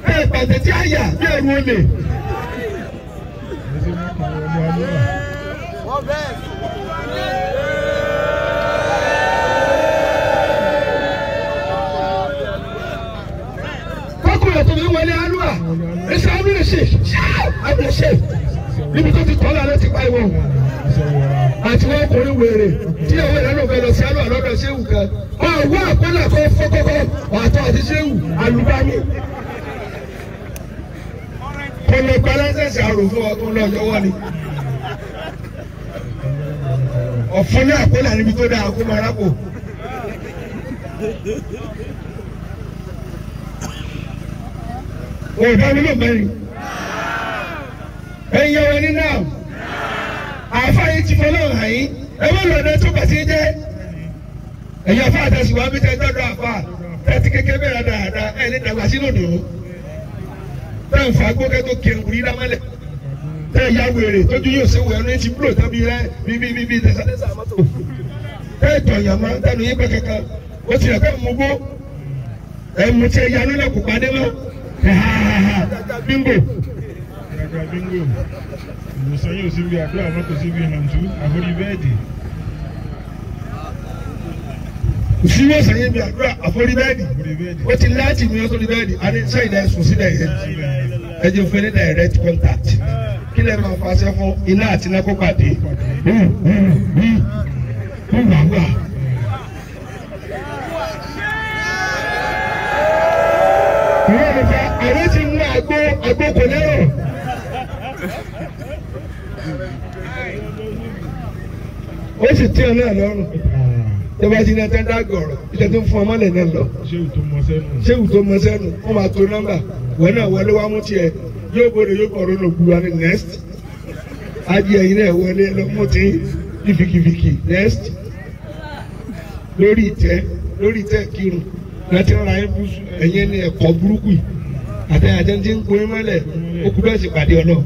B: tẹ́ ẹ pàtẹ tí a yà bí ẹrù olè. Tó fi wọlé alúwà ẹsẹ abúlé abúlé níbi tó ti tọ́lá ló ti pa ìwọ àti wọn ọkùnrin wèrè tí ìyàwó rẹ ló fẹ́ lọ sí alúwà lọ́dọ̀ ṣéwù kan ọwọ́ àkọlà kan fọ́kọ́kọ́ àtọ́ àti ṣéwù àlùbámi kọlọ gbaláṣẹṣẹ àrò fún ọtún lọ́jọ́wọ́ ni ọ̀fun ní àkọlà níbi tó dáa kó máa rákò. Òdà mi ló mẹ́rin. Ẹ̀yin ọ̀rọ̀ ní náà. Àáfàá yìí ti fọlọ́ hàn yín. Ẹ wọ́n lọ́dẹ tó bàtí jẹ́. Ẹ̀yin àfáà tẹ̀sí wá bí tẹ́ dọ́dọ̀ àfáà. Tẹ́tí kékeré bẹ̀rẹ̀ dáadáa ẹ̀ ní dàgbà sínú dùn. Tẹ́ ń fa gbókẹ́ tó kiri wùrí lámẹ́lẹ̀. Tẹ́ ya wèrè tójú yóò ṣe wẹ̀ ní ti búlò tẹ́bi rẹ́ bíbí tẹ̀sán mọ́tò. Tẹ́ ìtọ̀yàn mọ́ tẹ́nu yín pẹ́ kankan. Ó ti rẹ̀ fẹ́ mú gbó. Ẹ̀ mú tiẹ̀ yanú lẹ́kùn padé mọ́. Bingo.
C: Bingo. Ìwòsàn yóò síbi àdúrà mọ́tò síbi hàǹtú àforí bẹ́ẹ̀dì.
B: Ìwòsàn yóò síbi àdúrà àforí bẹ́ẹ̀dì. Ó ti láti mi sórí bẹ́ẹ̀dì. A ní sẹ́yìn náà sùn sílẹ̀ yẹn. Ẹ jẹ́ fún ẹ ní direct contact. Kí lè máa fàṣẹ fún iná àti iná kó pàdé. Wà. Àwọn ti mú àgbo àgbo kò lérò. Ó sì tí ọ náà lọ́rùn. Tẹ́lá ti ní ẹtẹ́ dàgọ̀rọ̀ ìtẹ́ tó ń fún ọmọ lẹ̀ náà lọ. Ṣéwù tó mọ sẹ́nu wọ́n máa tó nọ́mbà wọ́n náà wọlé wá mú tiẹ̀ yóò bóde yóò kọ̀ọ̀rọ̀ ló gbúwa ní next. Ajé ẹ̀yin náà wọlé lọ mú ti ní next. Lórí ìtẹ́ kírun láti rárá yín búṣu ẹ̀yìn ní ẹ̀kọ́ burúkú yìí àtẹ̀yìn àti ẹni tí ń gun yín mọ́lẹ̀ okùn bẹ́ẹ̀ sì pàdé ọlọ́.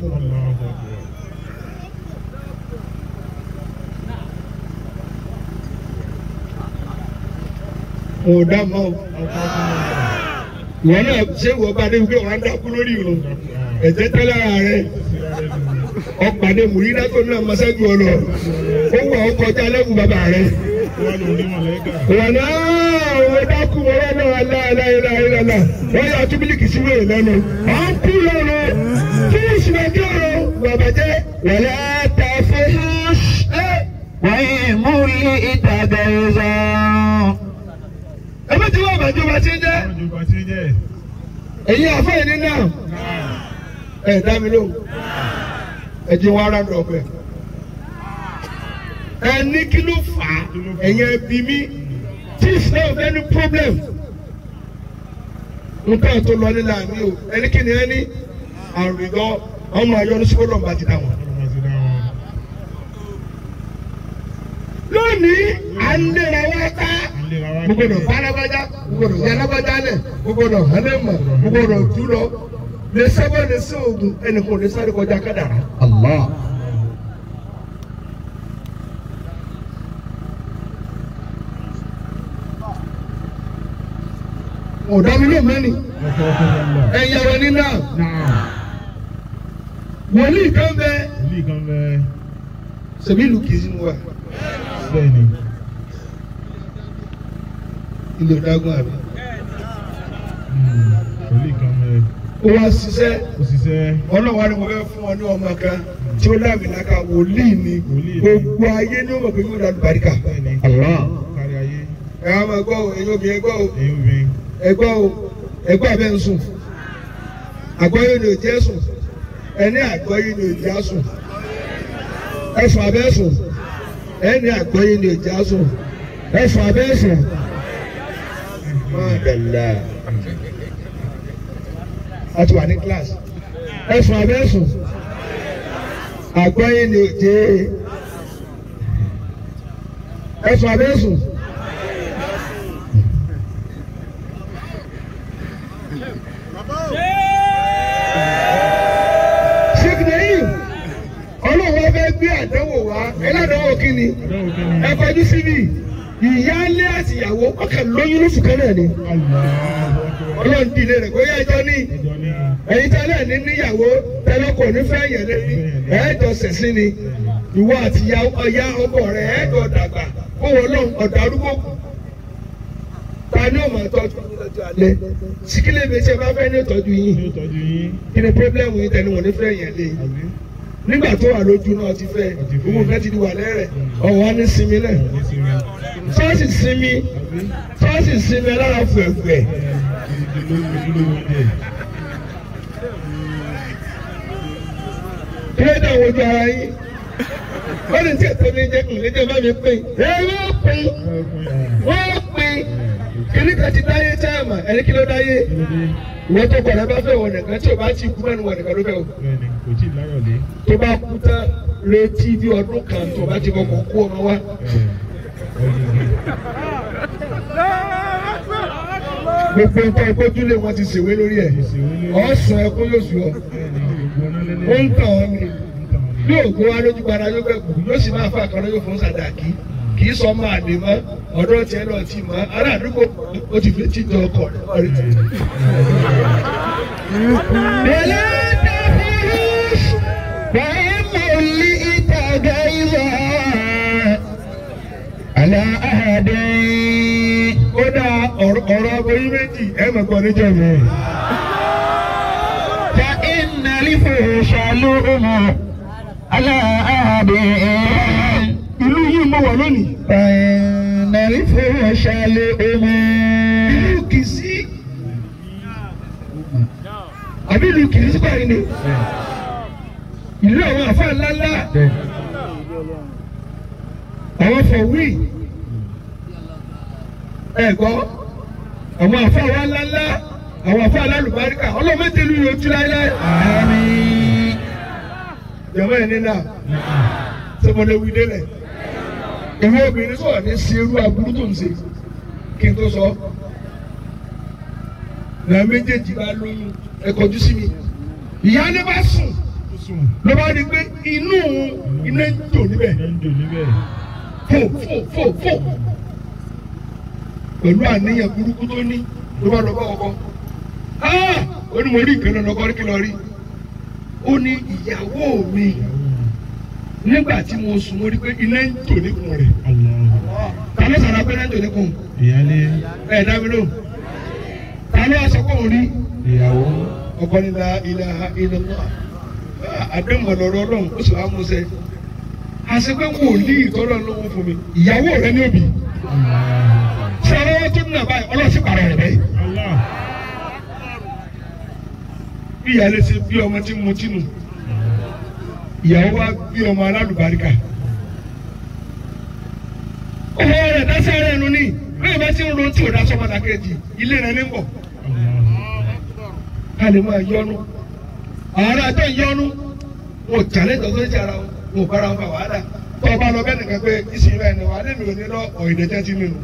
B: Mo dá mọ́ o. Ìwọ náà ṣé ìwọ bá dé wípé wọ́n á dákú lórí ìrun ẹ̀jẹ̀ tẹ́ lára rẹ̀ ọ̀pàdé mùrídá tó náà mọ́sẹ́jú ọ lọ ó wà ó kọjá lẹ́kùn bàbá rẹ̀. Wọ́n náà wọ́n dákú wọ́n náà aláìláìláìlá wọ́n yà túbílìkì sí wèrè lẹ́nu. À ń kú lọ́nu tí ìṣúná kí ọ̀rọ̀ bàbá jẹ́.
A: Wala tafuhush wọ́n mú ìtàgé zọ.
B: Ẹ bá ti wá àbájọ bá ti ń jẹ́. Èyí àfẹ́ ìní náà ẹ̀ dá mi lóhùn. Ẹ jẹ́ wọn ara dọ̀ pẹ̀. Ẹ ní kí ló fà á ẹ̀yẹ bí mi tí Islam fẹ́ ní problem. Nǹkan tó lọ nílẹ̀ àmì o ẹni kí ni ẹ ní àrùndọ́ ọmọ ayọ́nu sí kó lọ́nba ti dá wọn. Lónìí à ń lera wá ká mo gbọ́dọ̀ bá alágbájá mo gbọ́dọ̀ yá alágbájá lẹ̀ mo gbọ́dọ̀ hànẹ́ mọ̀ mo gbọ́dọ̀ tú lọ lè sábà lè sí oògùn ẹnìkan ò lè sáré kọjá kádàrá.
A: Allah.
B: Ọ̀dọ́ mi ló mẹ́ni ẹ̀yà wọn ní náà wòlíì kan bẹ ṣèbí ìlú kìí sínú wa ilé ọ̀dágun àbí. Ó wá ṣiṣẹ́ ọlọ́wà ni mo fẹ́ fún ọ ní ọmọ kan tí ó lámìlaka wòlíì ni gbogbo ayé ní ọmọ pé yóò dá lùbáríkà. Ẹ á máa gbọ́ o ẹ̀yin obìnrin gbọ́ o ẹgbọ́ o ẹgbọ́ abẹ́ ń sùn àgbọ́yé ni ò jẹ́ sùn ẹni àgbọ́yé ni ò jẹ́ sùn ẹ̀sùn abẹ́ sùn ẹni àgbọ́yé ni ò jẹ́ sùn ẹ̀sùn abẹ́ sùn. Mọ́ọ̀dàlá a ti wà ní kíláàsì ẹ̀sùn abẹ́ sùn àgbọ́yé ni ò jẹ́ ẹ̀sùn abẹ́ sùn. Ọlọ́run fẹ́ gbé àdánwò wá ẹlẹ́dánwò kí ni ẹ kọjú síbí ìyáálé àti ìyàwó ọkàn lóyún lóṣù kan náà ni Ọlọ́run dìde rẹ̀ kó yá ẹjọ́ ní ẹ̀yin tẹ́lẹ̀ ní níyàwó tẹ́lẹ̀ kò ní fẹ́ yẹn lé ẹ̀ẹ́dọ̀ sẹ̀sìn ni ìwọ àti ọ̀yá ọkọ rẹ̀ ẹ̀ẹ́dọ̀ dàgbà kó wọ́n lọ́n ọ̀dọ̀ arúgbó kù ta ni ó máa tọ́jú yín lọ́jọ́ alẹ́ síkílẹ̀ mi ṣe bá fẹ́ ní ìtọ́jú yín kí ni pírọ́blẹ́mù yín tẹnu wọn ní fẹ́ yẹn lé nígbà tó wà lójú náà ti fẹ́ owó fẹ́ ti di wà lẹ́rẹ̀ ọ̀wọ́ ní sinmi náà ṣọ́ọ̀ṣì sinmi ṣọ́ọ̀ṣì sinmi alára fẹ̀fẹ̀. Kí ló dé àwọn ojú ara yín wọ́n ní tí ètò mi jẹ́ kùn lédè bá mi pín wọ́n pín wọ́n pín kíní kan ti dáyé táàmà ẹni kí ló dáyé ìwọ tó kọ̀ rẹ bá fẹ́ wọ̀ nìkan tí o bá ti kú mẹ́nu wọ̀ nìkan ló fẹ́ o. Tó bá kú tán retí bí ọdún kan tó bá ti kọ́kọ́ kú ọmọ wa. Gbogbo nǹkan ìgbójúlé wọn ti ṣèwé lórí ẹ̀ ọ̀sán ẹkún yóò sùn ọ́ ó ń tàn ọ́ ni bí ògùn wa lójú padà yóò fẹ́ kù yóò sì máa fà kan lóyún fún sàdáàkì kì í sọ máa lè mọ́ ọ̀dọ́ tiẹ̀ náà ti mọ́ ará àdúgbò ó ti fi tíjọ ọkọ̀ rẹ̀ ti.
A: Wala tafuhush wa'in mulita gaiza ala ahadin.
B: Ó dá ọ̀rọ̀ aboyún méjì ẹ̀ mọ̀ gbọ́ níjọ́ mi.
A: Fa inna al-fuhsha lu'mu ala ahadin.
B: Ìlú yìí mo wà lónìí.
A: Fa inna al-fuhsha lu'mu.
B: Ìlú Kìsí. Àbí ìlú Kìsí báyìí ni. Ìlú àwọn àfáà ńláńlá. Àwọn fọ̀wí. Ẹ gbọ́ àwọn àfa wa ńláńlá àwọn àfa alálùbáríkà ọlọ́mọdé lu yóò tú láéláé.
A: Àmín.
B: Jọ̀wọ́ ẹ̀ nínà sọ́mọdé wí délẹ̀. Ìwé obìnrin sọ̀rọ̀ ní ṣe irú aburú tó ń ṣe kí n tó sọ. Nà méjèèjì bá lóyún ẹ kọjú sí mi. Ìyá ni bá sùn ló bá rí i pé inú iná ń jò níbẹ̀. Fò fò fò fò. Pẹ̀lú àníyàn burúkú tó ní ló bá lọ bá ọkọ. Ó ní mo rí ìkànnì lọkọ rí kí lọ rí. Ó ní ìyàwó mi nígbà tí mo sùn mo rí pé iná ń jò níkùn rẹ̀. Ta ló sọ̀rọ̀ pé iná ń jò níkùn?
C: Ìyálé.
B: Ẹ dá mi lóhùn. Ta ló sọ pé òun rí?
C: Ìyàwó.
B: Ọkọ ní la ilaha illallah. Àdéhùn ọ̀lọ́rọ̀ ọlọ́run ó sì wá mú sẹ́. Àṣepé wòlíì ìtọ́lọ́ lówó fún mi. Ìyàwó rẹ ní òbí. Sọ̀rọ̀ tó nà báyìí ọlọ́run sì pàrọ̀ rẹ̀ bẹ́ẹ̀. Bí ìyáálé ṣe bí ọmọ tí mo tínú, ìyàwó wa bí ọmọ alálùbáríkà. Ọmọ rẹ̀ dáṣẹ́ rẹ̀ nu ní bẹ́ẹ̀ bá ti ń ron tí ò dáṣọ́ pàtàkì ilé rẹ̀ ní bọ̀. Ká lè máa yọnu. Àwọn àjọ ìyọnu wọn ò challenge authority ara wọn, wọn ò bára wọn fà wàhálà. Tọ́ ọ bá lọ bẹ́ẹ̀ nìkan pé ìsìn rẹ̀ ni wàá lé mi ò ní lọ ọ̀ìdẹ̀jẹ́ tí mi nù.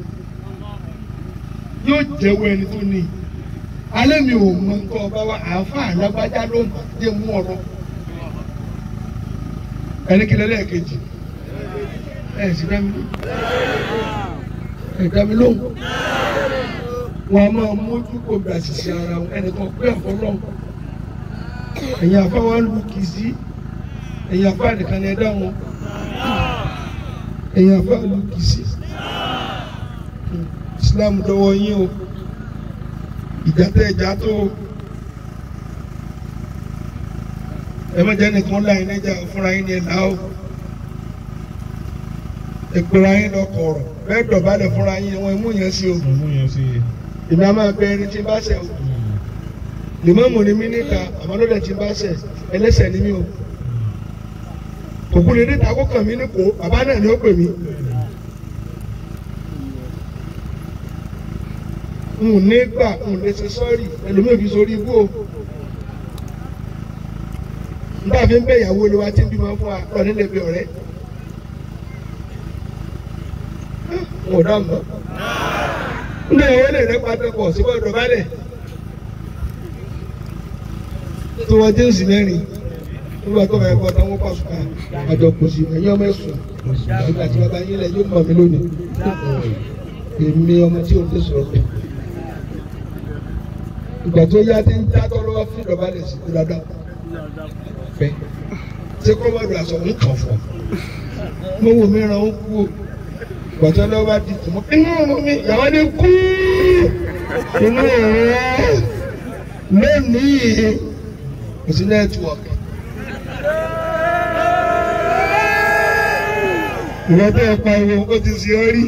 B: Yóò jẹ́wọ́ ẹni tó ní. Alẹ́ mi ò mọ nǹkan ọba wa àáfàá lágbájá ló mọ̀ dé mú ọ̀rọ̀. Ẹni kí lẹ́lẹ́kejì. Ẹ sì dá mi lóhùn. Ẹ dá mi lóhùn. Wọ́n a máa mójú kò gbà ṣìṣe ara wọn ẹnìkan pé àfọlọ́hùn. Ẹ̀yin àfa wa ń lu kìsí. Ẹ̀yin àfa nìkan ni ẹ dá wọn. Ẹ̀yin àfa lu kìsí. Islam dọwọ́ yín o. Ìjà tẹ ìjà tó o. Ẹ má jẹ́ nìkan láyé níjà fúnra yín ni ẹ là o. Ìpèrè ayé lọ kọ̀ọ̀rọ̀ bẹ́ẹ̀ dọ̀bálẹ̀ fúnra yín wọn mú yẹn sí o. Ìgbà máa bẹ ẹni tí ń bá ṣẹ̀ o. Lèmọ́mù ni mí níta àmọ́ lọ́dẹ̀ tí ń bá ṣẹ̀ ẹlẹ́ṣẹ̀ ni mí o. Òkú lè níta kó kàn mí ní kó bàbá náà ni ó pè mí. N ò ní gbà n ò lè ṣe sọ́ọ̀rì ẹlòmíì fi sórí ibú o. N bá fi ń bẹ ìyàwó olúwa tí ń bímọ fún wa lọ nílé bí ọ̀rẹ́. N ò dá mọ́. N lè wọlé rẹ pátákọ̀ síbọ̀ dọ̀bálẹ̀. Tí wọ́n jíǹsì mẹ́rin nígbà tó fẹ́ kọ́ táwọn pàṣùpà àjọ kò sí ẹ̀yìn ọmọ ẹ̀sùn nígbà tí bàbá yín lẹ̀ yóò mọ̀ mí lónìí. Èmi ọmọ tí o ti sọ̀rọ̀ pẹ̀. Ìgbà tó yá ti ń dátọ́ lọ́wọ́ fún ìdọ̀bálẹ̀ sí kú dáadáa. Fẹ́ ṣé kọ́ mọ́dọ̀ àṣọ ń kàn fọ́. Mo wò mí ràn ó kú o. Ìgbà tó lọ́wọ́ bá di tùmọ̀ inú mi ìyàwó ni kú. Inú rẹ̀ lónìí kò sí nẹ́tíwọ̀kì. Ìwọ́n tó ń pariwo ó ti ṣe ọ́ rí.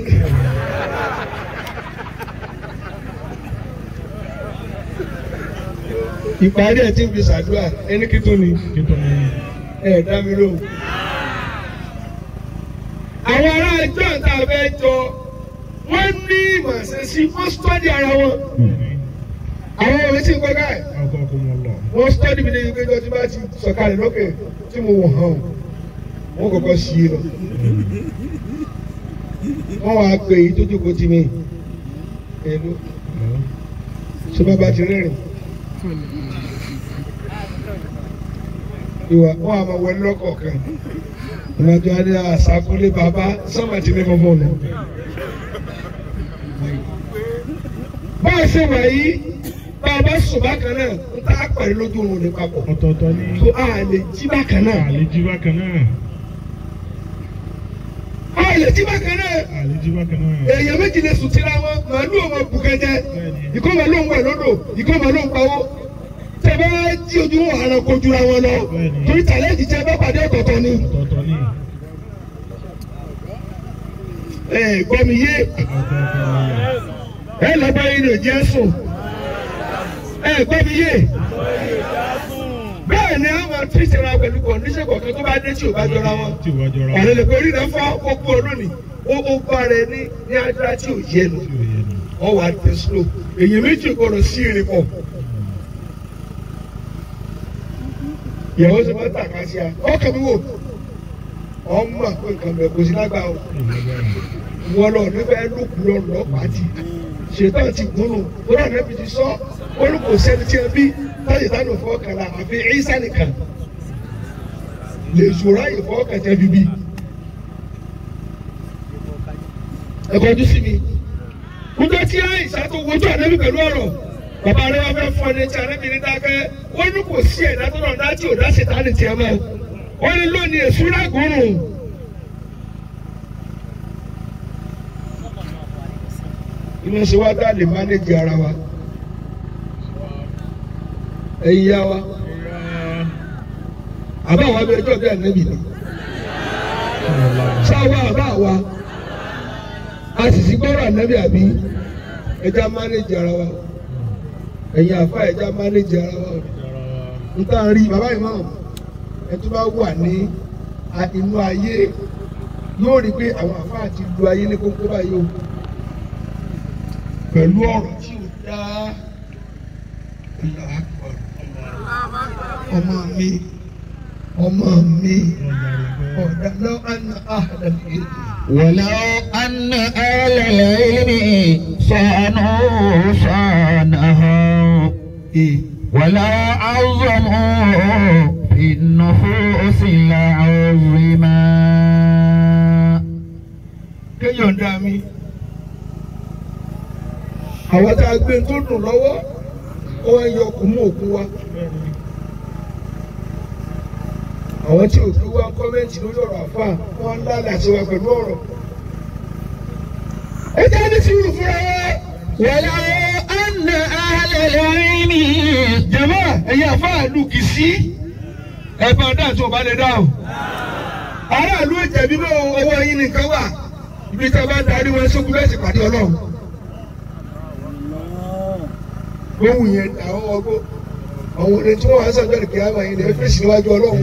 B: Ìparí ẹ̀ tí ń fi ṣàdúrà ẹni kí tó ni ẹ̀ dá mi lóhùn. Àwọn ará ẹjọ́ àti abẹ́ jọ wọ́n ní ìmọ̀ọ́sẹ̀ sí wọ́n sọ́dí ara wọn. Àwọn ọmọ mi sì ń kọ́ káì. Wọ́n sọ́dí mi ní ìgbẹ́jọ́ tí bá ti sọ̀kalẹ̀ lókè tí mo wọ̀ hàn wọ́n kọ́kọ́ sí i lọ. Wọ́n wàá pè èyí tó jókòó tì mí. Èló ṣé bàbá ti rẹ́rìn? Ìwà wọn àmọ́ wọlé lọ́kọ̀ọ̀kan. Ìrìnàjò adé àṣàkólé bàbá sọ́mà tí ní funfun nù. Bá a ṣe wà yìí, bá a bá sùn bákan náà, ń tá a pàdé lójú oorun ní papọ̀.
C: Ọ̀tọ̀ọ̀tọ̀ ni.
B: Tó a lè jí bákan náà.
C: A lè jí bákan náà.
B: A lè jí bákan náà.
C: A lè jí bákan náà.
B: Èèyàn méjì lè sùn tira wọn, màálù ọmọ bùkẹ́jẹ, ìkọ́ màálù ń wẹ̀ lódò, ìkọ́ màálù ń pawó. Tẹ bá jí ojú wọn àrùn kojúra wọn lọ. Torí tàlẹ́ǹtì tẹ bá pàdé ọ̀tọ̀ọ̀tọ̀ ni.
C: Ọ̀tọ̀ọ̀tọ̀ ni.
B: Ẹ gbọ́ mi yé. Ẹ lọ bá yín lè jẹ́ sùn. Ẹ gbọ́ mi yé. Bẹ́ẹ̀ ni a máa tí ìṣẹ̀ra pẹ̀lú kọ̀ǹdíṣẹ̀ kọ̀ọ̀kan tó bá dé tí ò bá jọra wọn.
C: Tí ò bá jọra wọn.
B: Ọ̀rẹ́ lè pe orí rẹ̀ fọ́ ó kú ọ lónìí. Ó bá rẹ ní agbára tí ò yẹ nu.
C: Tí ò yẹ nu.
B: Ọ wà tẹ slow. Èyí méjì gbọdọ̀ sí irin pọ̀. Ìyàwó ṣe máa ń tàka sí a. Ọkàn mi wò. Ọmọ àpò nǹkan bẹ̀ kò sí lágbà o. Wọ́n lọ nífẹ̀ẹ́ lókun lọ lọ́pàá ti. Ṣètàn ti gúnnù. Wọ́n náà nẹ́bi ti sọ. Wọ́n ní kò sẹ́ni tí ẹ bí. Táyì tánù fọ́ọ̀kànlá àfi Ìsá nìkan. Lè ṣòro àyè fọ́ọ̀kàn tẹ́ bíbí. Ẹ̀kọ́ ojú sí mi. Nígbà tí Àìsà tó wojú ànábì pẹ̀lú ọ̀rọ̀, bàbá rẹ̀ wá fẹ́ fún ẹni tí ànábì ní dákẹ́. Wọ́n ní kò sí ẹ̀dá tó náà dá tí ò dá ṣètánì tiẹ̀ mọ́. Wọ́n ní lónìí èṣù rágùnrùn. Inú ṣe wá dá lè mánéjì ara wa. Ẹ̀yin yá wa. Àbá wa bẹ ẹjọ́ bí ànábì ni. Ṣáwa àbá wa. A sì sí gbọ́rọ̀ ànábì àbí ẹja mánéjì ara wa. Ẹ̀yin àfa ẹja mánéjì ara wa. N tá a rí bàbá ìmáàmù ẹ tó bá wà ní inú ayé yóò rí pé àwọn àfa àti lu ayé ní kókó báyìí o. Pẹ̀lú ọ̀rọ̀ tí ò dá ọmọ mi ọmọ mi ọ̀dà lọ́wọ́ àná àhàlà nìyẹn.
A: ولو أن أهل العلم صانوا صانه ولو عظموا في النفوس لعظما.
B: Kéèyàn dá mi àwọn tá a gbé tó dùn lọ́wọ́ ó wá ń yọ ọkùn mú òkú wa. Àwọn tí òkú wa kọ́mẹ́ǹtì lórí ọ̀rọ̀ àfáà wọ́n ń lálẹ́ àti wa pẹ̀lú ọ̀rọ̀. Ẹ jẹ́ ní sùúrù fúnra wa.
A: ولو أن أهل العلم
B: Jàmá ẹ̀yin àfáà lù kì í sí ẹ̀bá dáa tí o bá lè dáhùn. Aráàlú ìjẹ̀bí náà ọwọ́ yín nìkan wà. Ibi tí a bá darí wọn sókú bẹ́ẹ̀ sì pàdé Ọlọ́run. Ohun yẹn àwọn ọgbó àwọn olè tí wọ́n wá sọ̀jọ́ ìkè àmà yìí lè fèsì níwájú Ọlọ́run.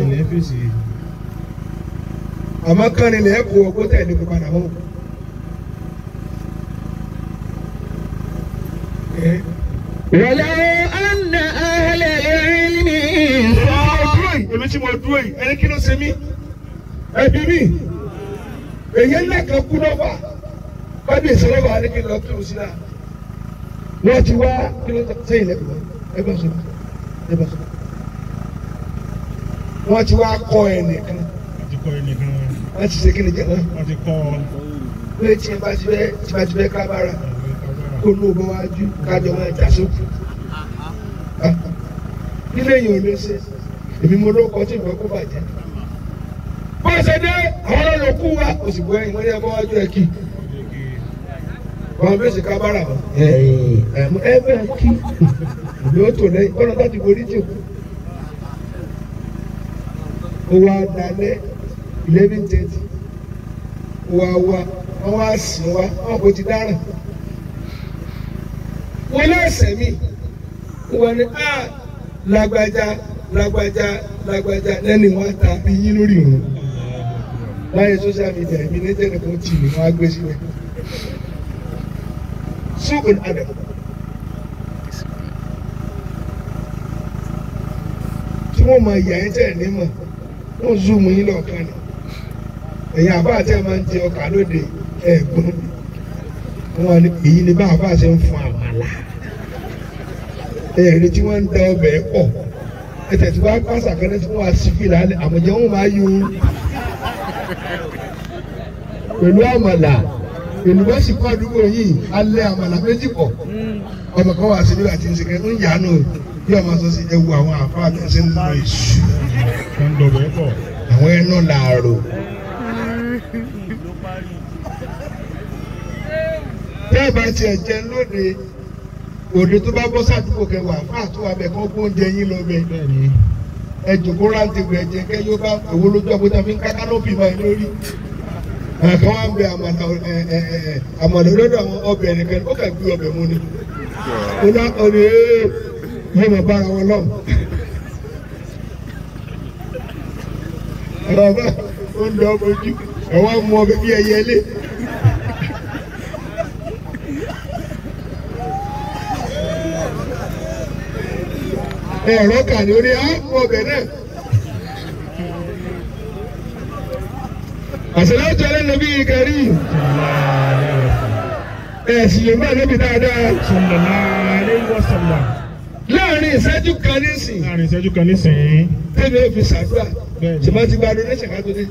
B: Àmọ́ kánrin lè kó ọgbó tẹ̀lé kó padà wọ́n.
A: ولو أن أهل العلم
B: Èmi tí mo dúró yìí, ẹni kí ló ṣe mí? Ẹbí mi, èyí ńlá kan kú lọ́fà, kábíyèsí lọ́fà ní kí n lọ kí o sí náà. Wọ́n ti wá kí ló sẹ́yìn lẹ́kọ̀ọ́ ẹgbẹ́ sọ ẹgbẹ́ sọ. Wọ́n ti wá kọ́ ẹnìkan. Wọ́n ti ṣe kí ni jẹ̀ náà?
C: Wọ́n ti kọ́ ọ.
B: Pé tí ẹ bá ti fẹ́ tí bá ti fẹ́ kábàárà kó ló bọ́ wájú kájọ máa jà sókè. Nílé yìí ò lè ṣe, èmi mo ló kọ tí ìfẹ́ kó bàjẹ́. Bó ṣe dé àwọn ọlọ́run kú wa, o sì bọ́ ẹ̀yìn wọ́n ní ẹbọ wájú ẹ kí. Wọ́n fèsì kábàárà wọn. Ẹ bẹ́ẹ̀ kí ìlú ó tò lẹ́yìn kọ́nà láti borí jù. Ó wá dalẹ̀ 11:30. Ó wá wá wọ́n wá sìn wá wọ́n kò ti dáràn. Wọ́n lẹ́sẹ̀ mi. Wọ́n ní á lágbájá lágbájá lágbájá lẹ́ni wọ́n ta bí yín lórí òun. Láyé social media èmi ní tẹ́lẹ̀ kan tì mí wọ́n á gbé sílẹ̀. Sùkùn àdà. Tí wọ́n máa yà ẹ́ tẹ̀ ní mọ̀, wọ́n zoom yín lọ́ọ̀kan ni. Ẹ̀yin àbá àti ẹ̀ máa ń jẹ ọkà lóde ẹ̀gbọ́n. Wọ́n ní èyí ni bá àbá ṣe ń fún àmàlà. Ẹ̀rí tí wọ́n ń da ọbẹ̀ pọ̀. Ẹ̀tẹ̀ tí wọ́n á pàṣà kan tí wọ́n á sí fìlà àmọ̀jẹ́ wọn máa yọ pẹ̀lú àmàlà. Èlùbọ́ sì kọ́ àdúgbò yìí alẹ́ àmàlà méjì pọ̀. Ọmọ kan wà sí nígbà tí ń ṣe kẹ́ ń yàánú bí ọmọ sọ sí ewu àwọn àfáà tó ń ṣe ń lọ èṣù. Àwọn ẹnu làárò. Tẹ́ ẹ bá tiẹ̀ jẹun lóde òde tó bá bọ́ sàdúgbò kẹwàá àfáà tó wà bẹ̀ kọ́ gbóúnjẹ yín lọ bẹ̀. Ẹ jòkó rántí gbẹ jẹ kẹ yóò bá èwo lójú àbújá fi ń ká kánópì máa ń lórí. Àkàn wá ń bẹ àmàlà àmàlà lọ́dọ̀ àwọn ọbẹ̀ nìkan ó kà gbé ọbẹ̀ mu ni. Ó ná ọ̀rẹ́ yóò máa bára wọn lọ. Ọ̀rọ̀ ó ń lọ ojú ẹ̀wọ̀n mú ọbẹ̀ bí ẹyẹ lé. Ẹ̀rọ kà ní orí àpò ọbẹ̀ náà. Àṣàlátù ala nabi karim. Ẹ̀ sì lè má níbi dáadáa.
C: Sallallahu alaihi wasallam.
B: Láàárín ìṣẹ́jú kan nísìn.
C: Láàárín ìṣẹ́jú kan nísìn.
B: Tẹ́mi ò fi ṣàdúrà.
C: Bẹ́ẹ̀ni.
B: Ṣé bá ti gba donation ká tó dé?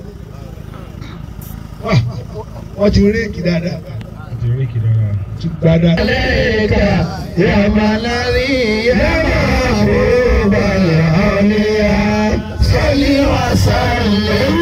B: Wọ́n ti rí èkì dáadáa.
C: Àti rí kì dáadáa.
B: Ti gba dáadáa.
A: عليك يا ملذي يا محبوب الأولياء صل وسلم.